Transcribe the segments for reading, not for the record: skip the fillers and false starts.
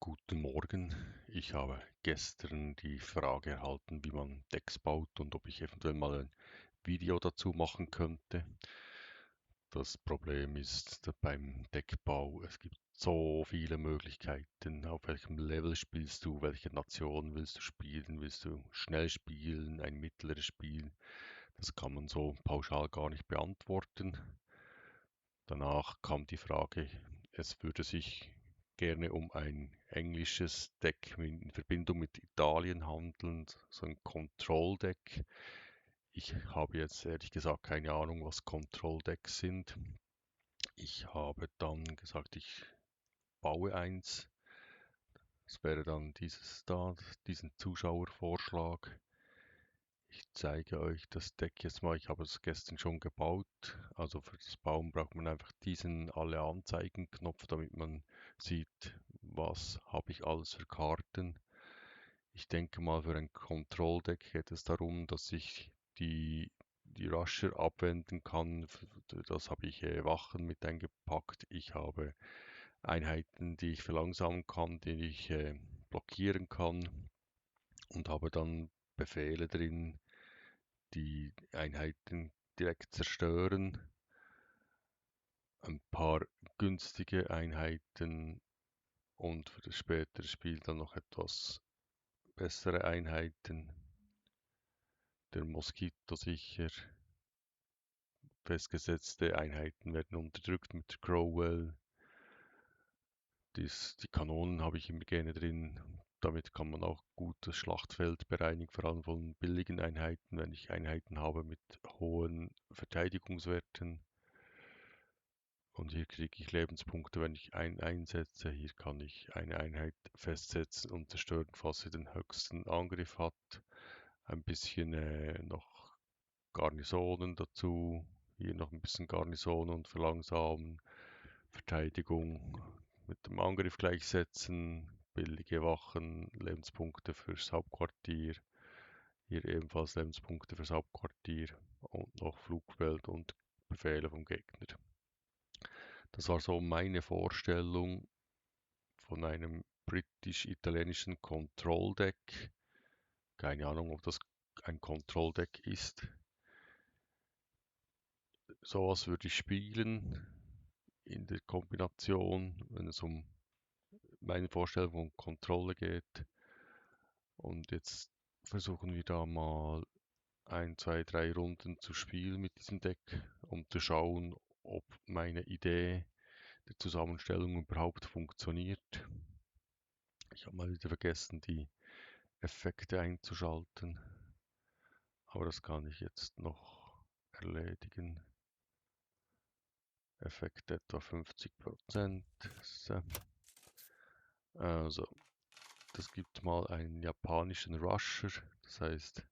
Guten Morgen. Ich habe gestern die Frage erhalten, wie man Decks baut und ob ich eventuell mal ein Video dazu machen könnte. Das Problem ist beim Deckbau, es gibt so viele Möglichkeiten. Auf welchem Level spielst du? Welche Nation willst du spielen? Willst du schnell spielen? Ein mittleres Spiel? Das kann man so pauschal gar nicht beantworten. Danach kam die Frage, es würde sich gerne um ein englisches Deck in Verbindung mit Italien handeln, so ein Control Deck. Ich habe jetzt ehrlich gesagt keine Ahnung, was Control Decks sind. Ich habe dann gesagt, ich baue eins. Das wäre dann dieses da, diesen Zuschauervorschlag. Ich zeige euch das Deck jetzt mal. Ich habe es gestern schon gebaut. Also für das Bauen braucht man einfach diesen Alle Anzeigen Knopf, damit man sieht, was habe ich alles für Karten. Ich denke mal, für ein Control Deck geht es darum, dass ich die Rusher abwenden kann. Das habe ich Wachen mit eingepackt. Ich habe Einheiten, die ich verlangsamen kann, die ich blockieren kann und habe dann Befehle drin, die Einheiten direkt zerstören. Ein paar günstige Einheiten und für das spätere Spiel dann noch etwas bessere Einheiten. Der Moskito sicher. Festgesetzte Einheiten werden unterdrückt mit der Crowell. Die Kanonen habe ich immer gerne drin. Damit kann man auch gut das Schlachtfeld bereinigen, vor allem von billigen Einheiten, wenn ich Einheiten habe mit hohen Verteidigungswerten. Und hier kriege ich Lebenspunkte, wenn ich einen einsetze. Hier kann ich eine Einheit festsetzen und zerstören, falls sie den höchsten Angriff hat. Ein bisschen noch Garnisonen dazu. Hier noch ein bisschen Garnisonen und verlangsamen. Verteidigung mit dem Angriff gleichsetzen. Billige Wachen, Lebenspunkte fürs Hauptquartier. Hier ebenfalls Lebenspunkte fürs Hauptquartier. Und noch Flugfeld und Befehle vom Gegner. Das war so meine Vorstellung von einem britisch-italienischen Control Deck. Keine Ahnung, ob das ein Control Deck ist. Sowas würde ich spielen in der Kombination, wenn es um meine Vorstellung von Kontrolle geht. Und jetzt versuchen wir da mal 1, 2, 3 Runden zu spielen mit diesem Deck, um zu schauen, ob meine Idee der Zusammenstellung überhaupt funktioniert. Ich habe mal wieder vergessen, die Effekte einzuschalten, aber das kann ich jetzt noch erledigen. Effekt etwa 50%. So. Also, das gibt mal einen japanischen Rusher, das heißt,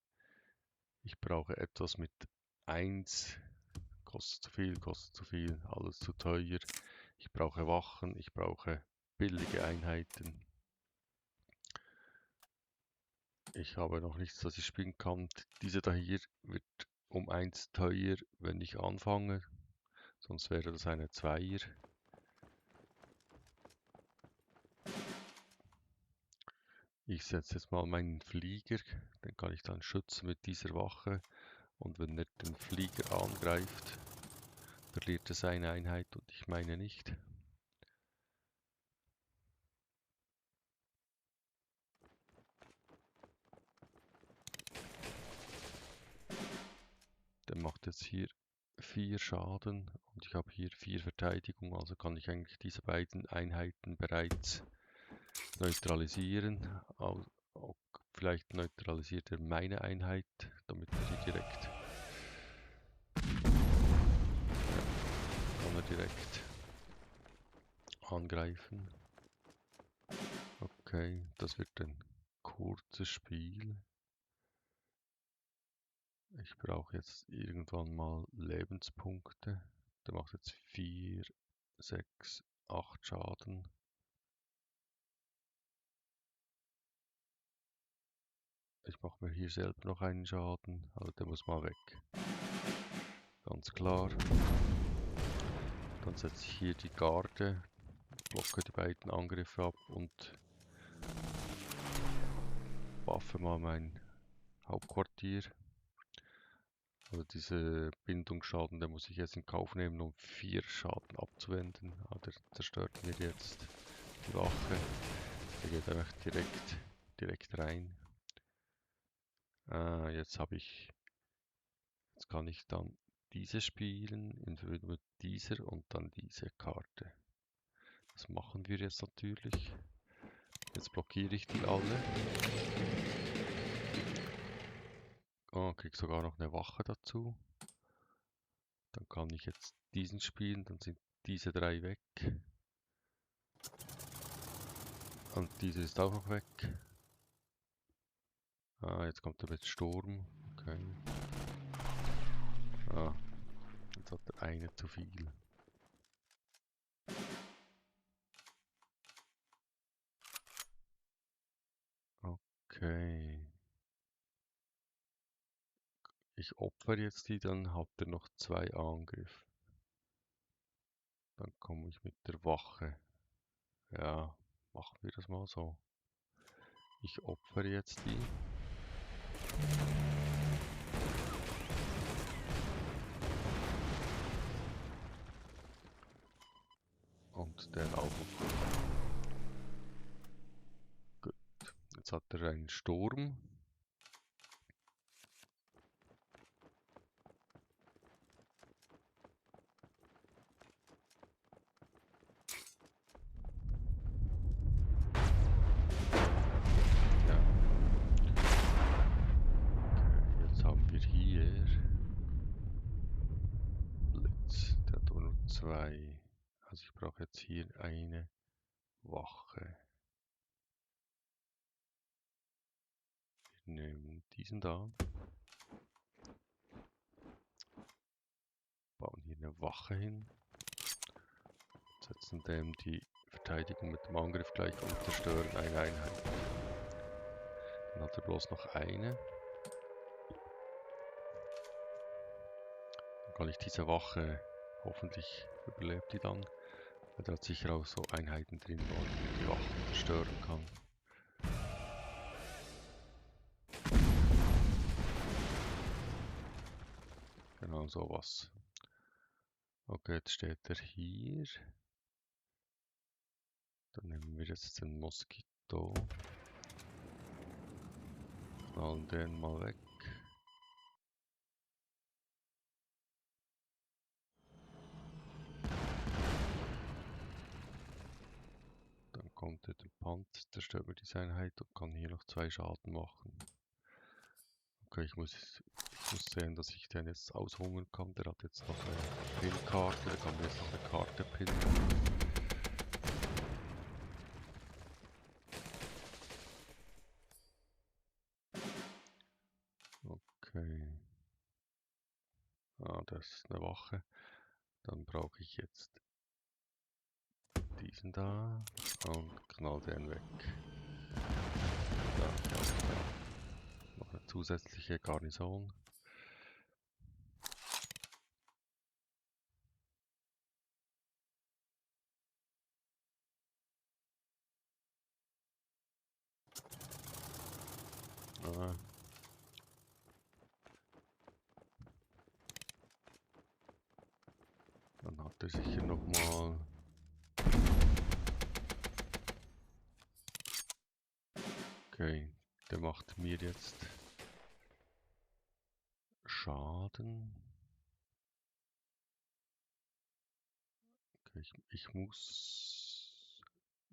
ich brauche etwas mit 1, kostet zu viel, alles zu teuer. Ich brauche Wachen, ich brauche billige Einheiten. Ich habe noch nichts, das ich spielen kann. Diese da hier wird um 1 teuer, wenn ich anfange. Sonst wäre das eine Zweier. Ich setze jetzt mal meinen Flieger. Den kann ich dann schützen mit dieser Wache. Und wenn er den Flieger angreift, verliert er seine Einheit und ich meine nicht. Der macht jetzt hier 4 Schaden und ich habe hier 4 Verteidigung, also kann ich eigentlich diese beiden Einheiten bereits neutralisieren. Vielleicht neutralisiert er meine Einheit, damit er hier direkt, kann er direkt angreifen. Okay, das wird ein kurzes Spiel. Ich brauche jetzt irgendwann mal Lebenspunkte. Der macht jetzt 4, 6, 8 Schaden. Ich mache mir hier selber noch einen Schaden, aber der muss mal weg. Ganz klar. Dann setze ich hier die Garde, blocke die beiden Angriffe ab und buffe mal mein Hauptquartier. Also diese Bindungsschaden, der muss ich jetzt in Kauf nehmen, um 4 Schaden abzuwenden. Ah, der zerstört mir jetzt die Wache. Der geht einfach direkt rein. Jetzt kann ich dann diese spielen in Verbindung mit dieser und dann diese Karte. Das machen wir jetzt natürlich. Jetzt blockiere ich die alle. Oh, krieg sogar noch eine Wache dazu. Dann kann ich jetzt diesen spielen, dann sind diese 3 weg. Und diese ist auch noch weg. Ah, jetzt kommt er mit Sturm. Okay. Ah, jetzt hat er eine zu viel. Okay. Ich opfere jetzt die, dann hat er noch 2 Angriff. Dann komme ich mit der Wache. Ja, machen wir das mal so. Ich opfere jetzt die. Und den auch noch. Gut. Jetzt hat er einen Sturm. Ja. Okay, jetzt haben wir hier Blitz. Der hat nur 2. Also ich brauche jetzt hier eine Wache. Wir nehmen diesen da. Bauen hier eine Wache hin. Setzen dem die Verteidigung mit dem Angriff gleich und zerstören eine Einheit. Dann hat er bloß noch eine. Dann kann ich diese Wache, hoffentlich überlebt die dann. Weil da hat sicher auch so Einheiten drin, wo ich die Wachen zerstören kann. Genau sowas. Okay, jetzt steht er hier. Dann nehmen wir jetzt den Moskito. Knallen den mal weg. Dann kommt der Panzer, zerstört mir diese Einheit und kann hier noch 2 Schaden machen. Okay, ich muss sehen, dass ich den jetzt aushungern kann. Der hat jetzt noch eine Pin-Karte, der kann mir jetzt noch eine Karte pinnen. Okay. Ah, das ist eine Wache. Dann brauche ich jetzt diesen da und knall den weg. Da, noch eine zusätzliche Garnison. Ah. Dann hat er sicher nochmal. Okay, der macht mir jetzt Schaden. Okay, ich muss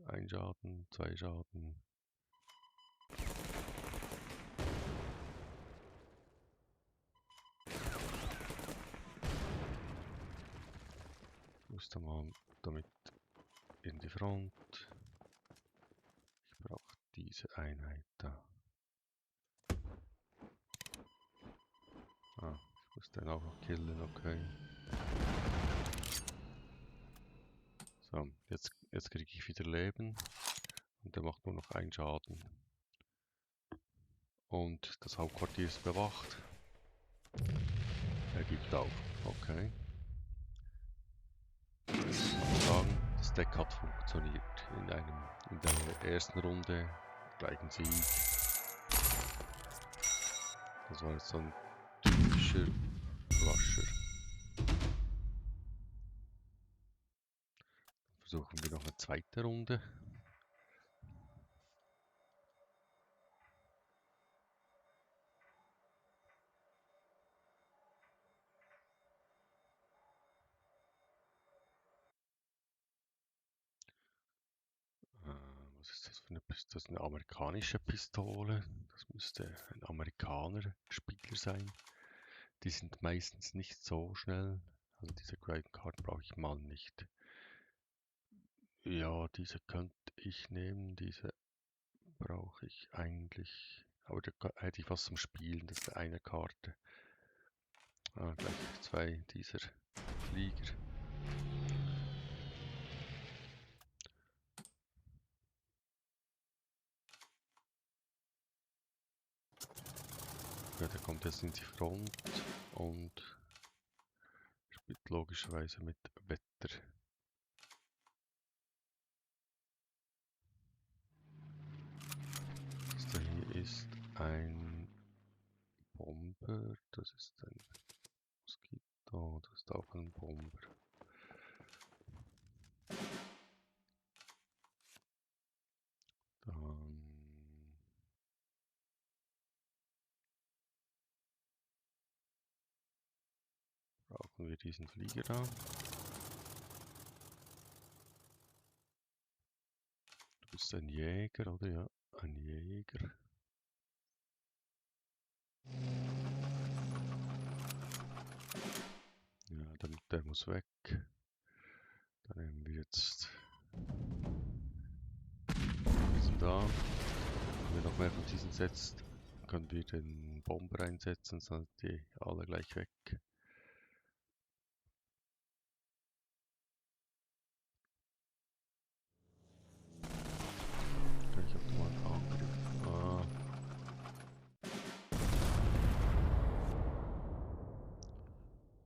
1 Schaden, 2 Schaden. Ich muss da mal damit in die Front. Ich brauche diese Einheit da. Ah, ich muss den auch noch killen, okay. So, jetzt kriege ich wieder Leben. Und der macht nur noch 1 Schaden. Und das Hauptquartier ist bewacht. Er gibt auf. Okay. Ich muss sagen, das Deck hat funktioniert. In der ersten Runde gleichen Sieg. Das war jetzt so ein typischer Rusher. Versuchen wir noch eine zweite Runde. Was ist das für eine Pistole? Das ist eine amerikanische Pistole. Das müsste ein Amerikaner-Spieler sein. Die sind meistens nicht so schnell. Also diese Gravecard brauche ich mal nicht. Ja, diese könnte ich nehmen. Diese brauche ich eigentlich. Aber da hätte ich was zum Spielen. Das ist eine Karte. Gleich zwei dieser Flieger. Ja, der kommt jetzt in die Front und spielt logischerweise mit Wetter. Das da hier ist ein Bomber, das ist ein Moskito, das ist auch ein Bomber. Dann brauchen wir diesen Flieger da. Du bist ein Jäger, oder? Ja, ein Jäger. Ja, der muss weg. Dann nehmen wir jetzt diesen da. Wenn wir noch mehr von diesen setzt, können wir den Bomber einsetzen, sind die alle gleich weg. Gleich auf den Angriff.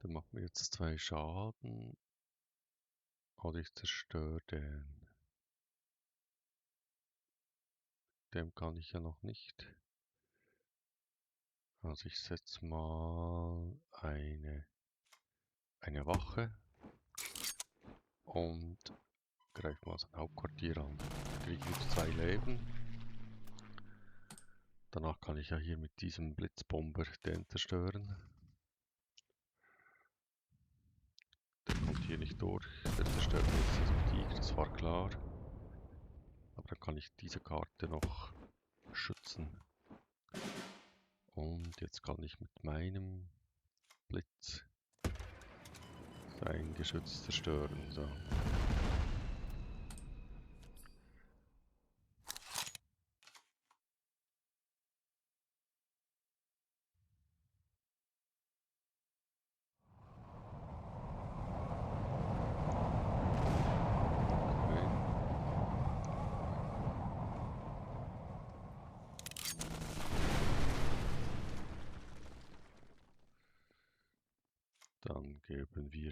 Dann machen wir jetzt 2 Schaden. Oder ich zerstöre den. Dem kann ich ja noch nicht. Also ich setze mal eine Wache und greife mal sein Hauptquartier an. Kriege ich jetzt 2 Leben. Danach kann ich ja hier mit diesem Blitzbomber den zerstören. Der kommt hier nicht durch. Der zerstört jetzt diesen Tiger, das war klar. Aber dann kann ich diese Karte noch schützen. Und jetzt kann ich mit meinem Blitz sein Geschütz zerstören. So. Dann geben wir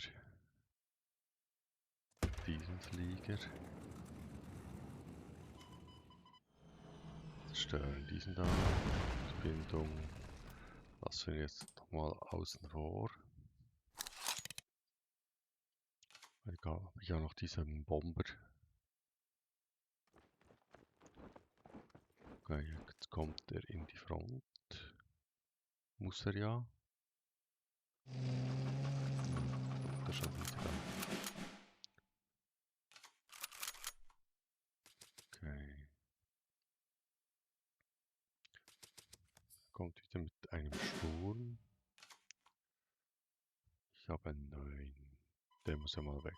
diesen Flieger, zerstören diesen da, Bindung lassen wir jetzt nochmal außen vor. Ich habe ja noch diesen Bomber. Okay, jetzt kommt er in die Front. Muss er ja. Kommt er schon wieder an. Okay. Kommt wieder mit einem Sturm. Ich habe einen neuen. Der muss ja mal weg.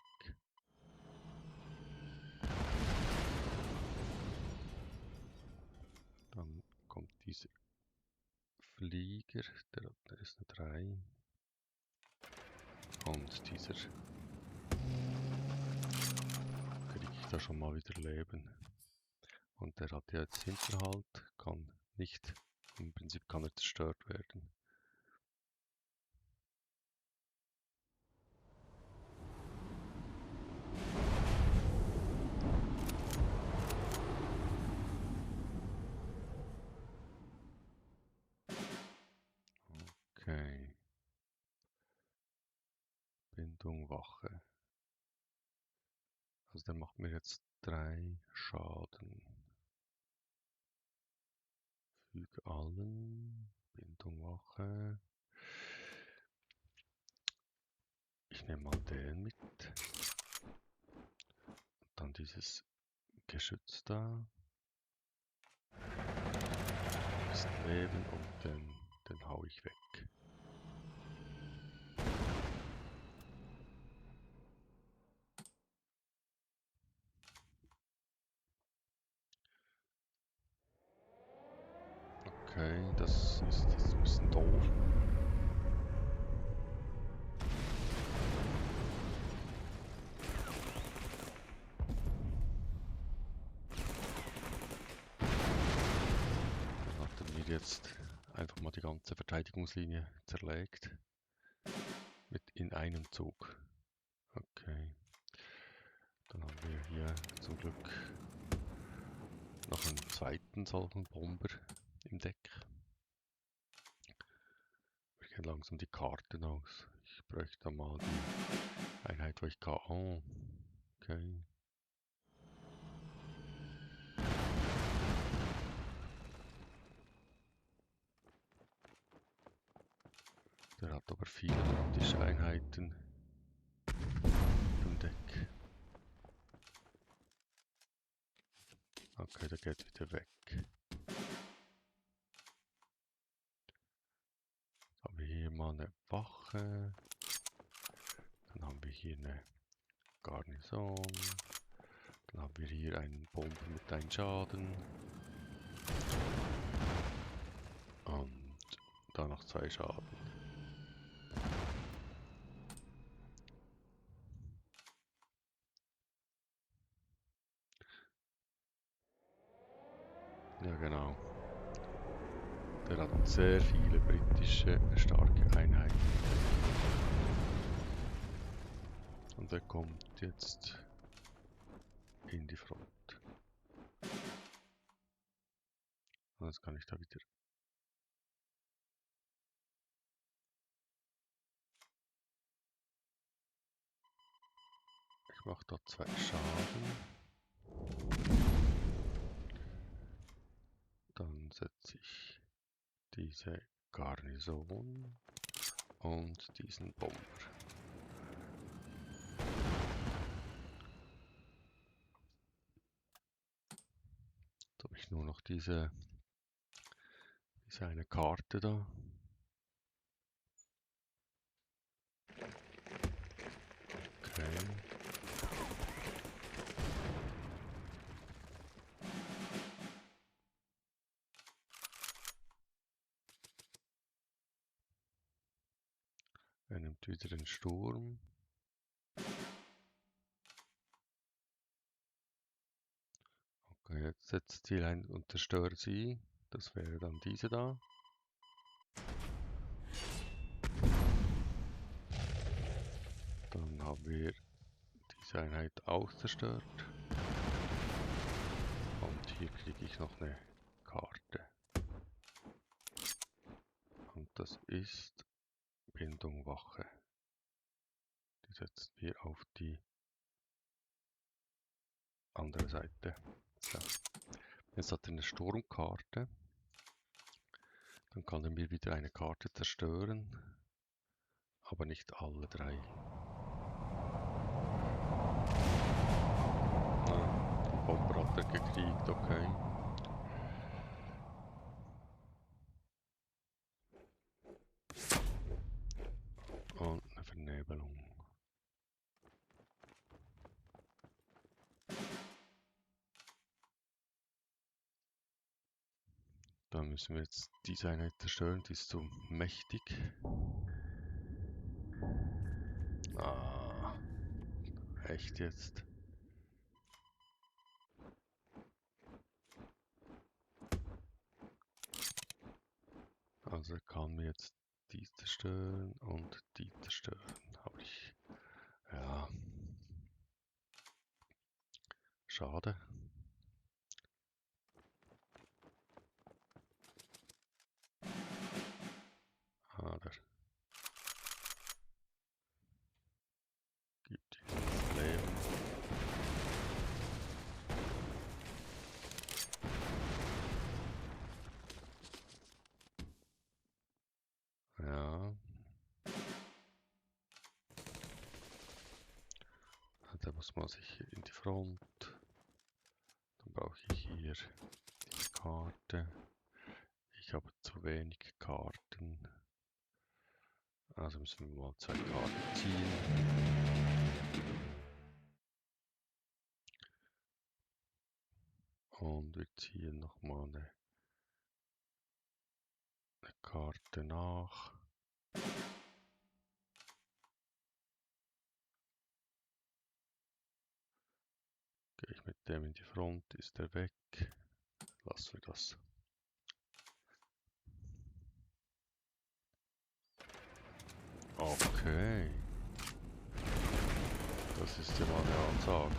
Dann kommt dieser Flieger, der ist eine 3. Und dieser kriege ich da schon mal wieder Leben. Und der hat ja jetzt Hinterhalt, kann nicht, im Prinzip kann er zerstört werden. Bindung Wache. Also der macht mir jetzt 3 Schaden. Füge allen. Bindung Wache. Ich nehme mal den mit. Dann dieses Geschütz da. Ist Leben und den hau ich weg. Okay, das ist jetzt ein bisschen doof. Dann hat er mir jetzt einfach mal die ganze Verteidigungslinie zerlegt. In einem Zug. Okay. Dann haben wir hier zum Glück noch einen zweiten solchen Bomber im Deck. Wir gehen langsam die Karten aus. Ich bräuchte mal die Einheit, wo ich kann. Oh, okay. Der hat aber viele taktische Einheiten im Deck. Okay, der geht wieder weg. Haben wir hier mal eine Wache. Dann haben wir hier eine Garnison. Dann haben wir hier einen Bomber mit 1 Schaden. Und da noch 2 Schaden. Ja, genau. Der hat sehr viele britische starke Einheiten. Und er kommt jetzt in die Front. Und jetzt kann ich da wieder. Ich mache da 2 Schaden. Dann setze ich diese Garnison und diesen Bomber. Jetzt habe ich nur noch diese eine Karte da. Okay. Er nimmt wieder den Sturm. Okay, jetzt setzt Ziel ein und zerstöre sie. Das wäre dann diese da. Dann haben wir diese Einheit auch zerstört. Und hier kriege ich noch eine Karte. Und das ist Bindung Wache. Die setzen wir auf die andere Seite. So. Jetzt hat er eine Sturmkarte. Dann kann er mir wieder eine Karte zerstören. Aber nicht alle 3. Den Bomber hat er gekriegt, okay. Und eine Vernebelung. Da müssen wir jetzt diese Einheit zerstören, die ist so mächtig. Ah, echt jetzt? Also er kann mir jetzt die zerstören und die zerstören. Habe ich. Ja. Schade. Ah, muss ich in die Front. Dann brauche ich hier die Karte. Ich habe zu wenig Karten. Also müssen wir mal 2 Karten ziehen. Und wir ziehen nochmal eine Karte nach. Gehe ich mit dem in die Front, ist er weg. Lassen wir das. Okay. Das ist ja mal eine Ansage.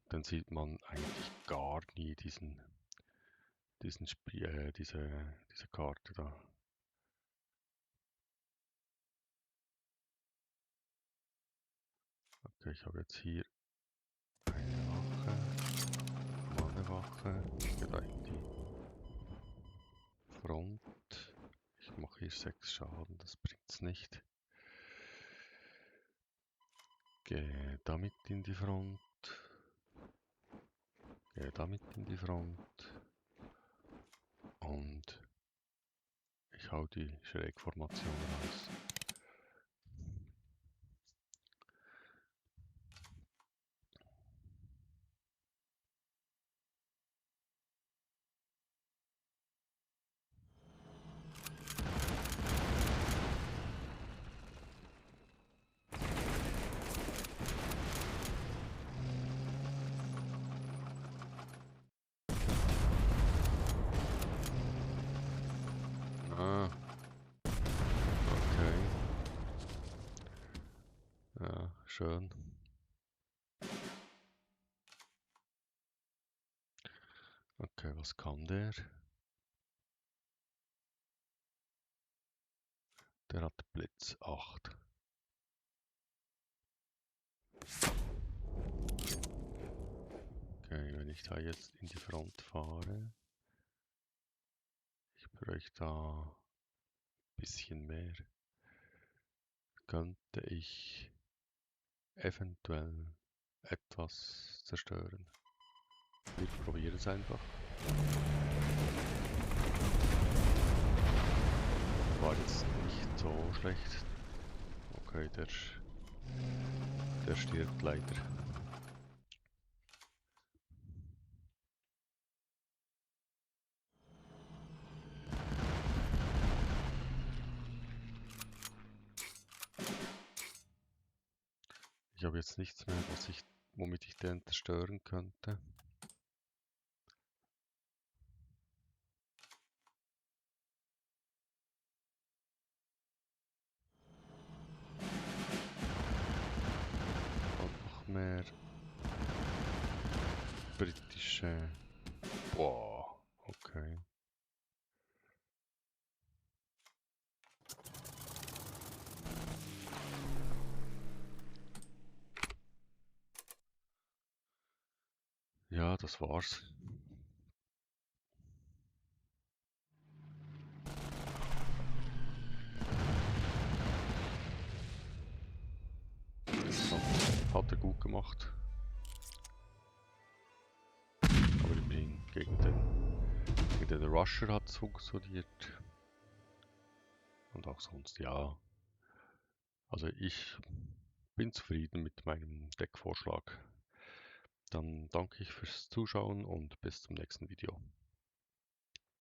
Dann sieht man eigentlich gar nie diese Karte da. Okay, ich habe jetzt hier eine Wache, mal eine Wache. Ich gehe da in die Front. Ich mache hier 6 Schaden, das bringt's nicht. Gehe damit in die Front. Gehe damit in die Front. Und ich hau die Schrägformation raus. Ah, okay. Ja, schön. Okay, was kann der? Der hat Blitz 8. Okay, wenn ich da jetzt in die Front fahre, ich bräuchte da ein bisschen mehr, könnte ich eventuell etwas zerstören. Wir probieren es einfach. War jetzt nicht so schlecht. Okay, der stirbt leider. Ich habe jetzt nichts mehr, womit ich den zerstören könnte. Und noch mehr britische. Boah, okay. Ja, das war's. Hat er gut gemacht. Aber immerhin gegen den Rusher hat es funktioniert. Und auch sonst, ja. Also ich bin zufrieden mit meinem Deckvorschlag. Dann danke ich fürs Zuschauen und bis zum nächsten Video.